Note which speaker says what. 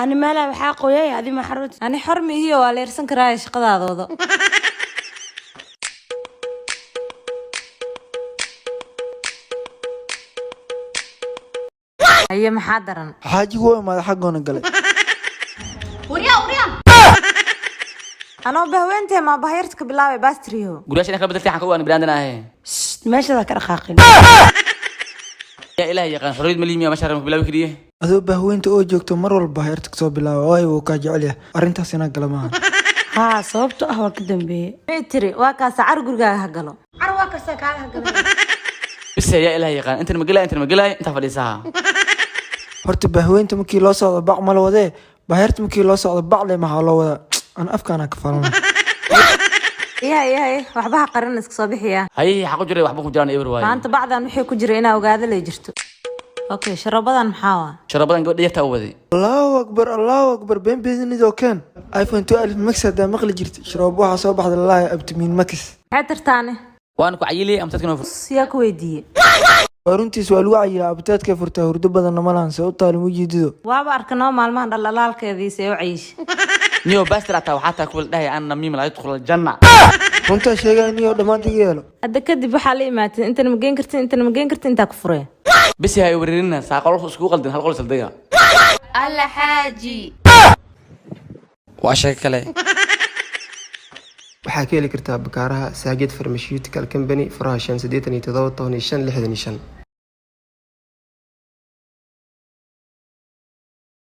Speaker 1: Ani meelaa waxaa qoyay, adi ma xarut.
Speaker 2: Ani xor ma ihiyo, waa leersan karaaya shaqadaadooda. Haye, maxaa daran?
Speaker 3: Xaajigu waa imaada, xaggoona galay.
Speaker 2: Anoo bahweentee maa bahayrta ka bilaabay bastriho.
Speaker 4: Guryaasha inaan kala bedeltay waxaan ka ogaanay banaadana ahe.
Speaker 1: Meeshadaa ka dhaqaaqin.
Speaker 4: Yaa Ilaahay yaqaan, xorriyad ma liimiya masha ku bilaabi kariye.
Speaker 3: Adoo bahweynta oo joogto mar walba bahayrta kasoo bilaaba, waayo wuu kaa jecel yahay. Arrintaas inaa gala maaha.
Speaker 1: Haa, sababto ah waa ka dambeeye.
Speaker 2: May tiri waa kaasa, car gurigaaga ha galo.
Speaker 1: Car waa kasta kaaga hagala.
Speaker 4: Bise yaa Ilaahay yaqaan, intan ma gelay, intan ma gelay, intaa fadhiisaha.
Speaker 3: Horta bahweynta markii loo socdo bac ma la wadee, bahayrta markii loo socdo bacle maxaa loo wadaa? An afkaana ka falana.
Speaker 2: Iya iya, waxba ha qarin, iska soo bixiya.
Speaker 4: Haye, xaq ku jiray, waxba ku jiraan eber waaye.
Speaker 2: Maanta bacdan wixii ku jira inaa ogaada lay jirto. Okay, sharoobadan maxaa waa?
Speaker 4: Sharabadan gabadha yartaa u waday.
Speaker 3: Allahu akbar, allahu akbar! Been bedinidoo keen iPhone 12 Max haddaa maqli jirta, sharoob waxaa soo baxda lalaayo abtimiin max.
Speaker 2: Maxay tartaane?
Speaker 4: Waan ku cayilay ama dadkan fur.
Speaker 2: Yaa ku weydiiye?
Speaker 3: Waa runtiis, waa lagu cayilaa, abtaadka furtaa, hurdo badanna ma lahan, see u taali mujiidido.
Speaker 2: Waaba arkanoo maalmahan dhaldhalaalkeediisa ee u cayisha.
Speaker 4: Niyo bastir ataa waxaa taa kuwa dhahay ana namiima laa yadkhul aljanna.
Speaker 3: Runtaa sheegaa niyo, dhammaanta iga yeelo.
Speaker 2: Hadda kadib waxaa la imaatay intana ma geen kartin, intana ma geen kartin, intaa ku furee.
Speaker 4: Bisi hay wareerina, saa qolka iskugu qaldin, hal qol saldega.
Speaker 5: Alla xaaji.
Speaker 4: Waa sheeko kale.
Speaker 6: Waxaa ka heli kartaa Bakaaraha Saajid Pharmaceutical Company, furaha 5 87 15 65.